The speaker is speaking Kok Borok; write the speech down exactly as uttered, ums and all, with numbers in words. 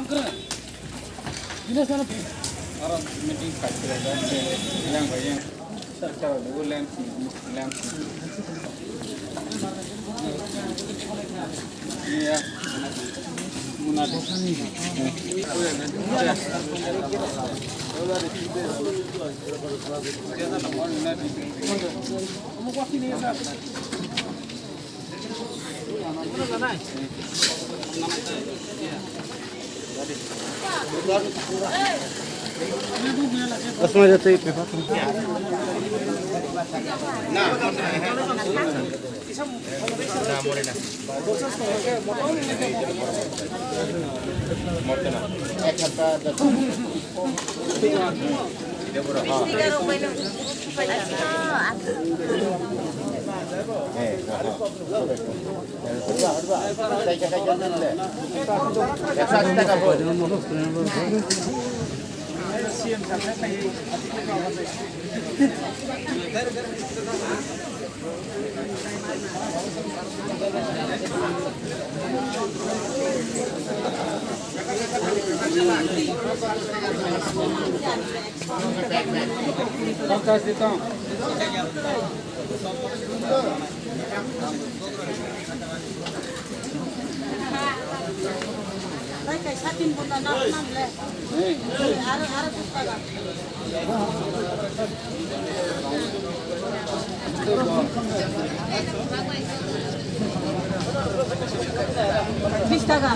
Aro meeting khat khlai da, yang bai yang. Sir, sir, bu lens, lens. Iya. Muna. Asma jate pepa. Bai kaisa tin bunda na nam le. Aro, aro kuk taga. Bis taga.